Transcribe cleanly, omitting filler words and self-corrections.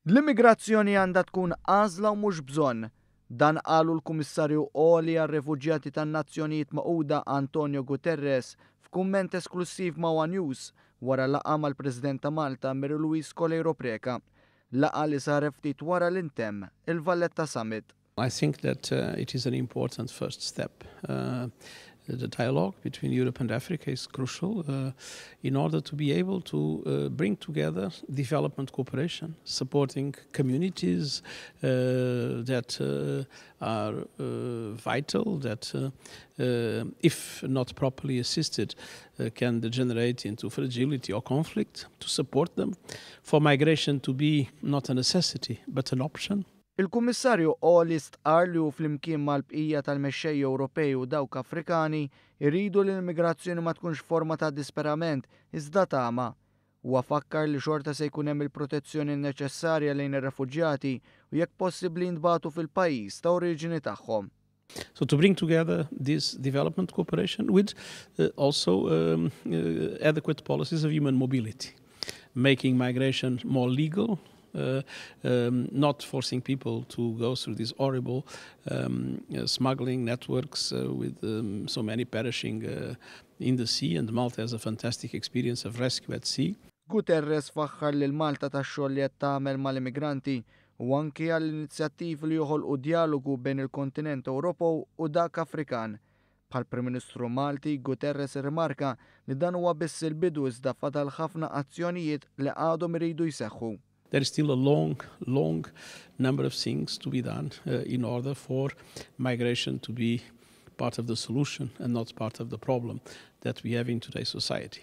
L-immigrazzjoni għandha tkun għażla u mhux bżonn. Dan qalu l-Kummissarju Għoli għar-Refuġjati tan-Nazzjonijiet Magħquda Antonio Guterres f'kumment esklussiv ma' One News wara laqgħa mal-President ta' Malta Mary Louise Coleiro Preca. Laqgħa li saret ftit wara li ntemm il-Valletta Summit. I think that it is an important first step. The dialogue between Europe and Africa is crucial in order to be able to bring together development cooperation, supporting communities that are vital, that if not properly assisted can degenerate into fragility or conflict, to support them, for migration to be not a necessity but an option. Il-Kummissarju Għoli stqar li hu flimkien mal-bqija tal-mexxejja Ewropej u dawk Afrikani iridu li l-immigrazzjoni ma tkunx forma ta' disperament iżda tama. Huwa fakkar li xorta se jkun hemm il-protezzjoni neċessarja lejn ir-refuġjati u jekk possibbli jintbagħtu fil-pajjiż ta' oriġini tagħhom. So to bring together this development cooperation with also adequate policies of human mobility, making migration more legal, not forcing people to go through these horrible smuggling networks with so many perishing in the sea. And Malta has a fantastic experience of rescue at sea. Guterres faħħar lil Malta tax-xogħol li qed tagħmel mal-immigranti u anki għall-inizjattivi li joħolqu dialogu bejn il-kontinent Ewropew u dak Afrikan. Bħal Prim Ministru Malti, Guterres irrimarka li dan huwa biss il-bidu, iżda fadal ħafna azzjonijiet li għadhom iridu jseħħu. There is still a long, long number of things to be done in order for migration to be part of the solution and not part of the problem that we have in today's society.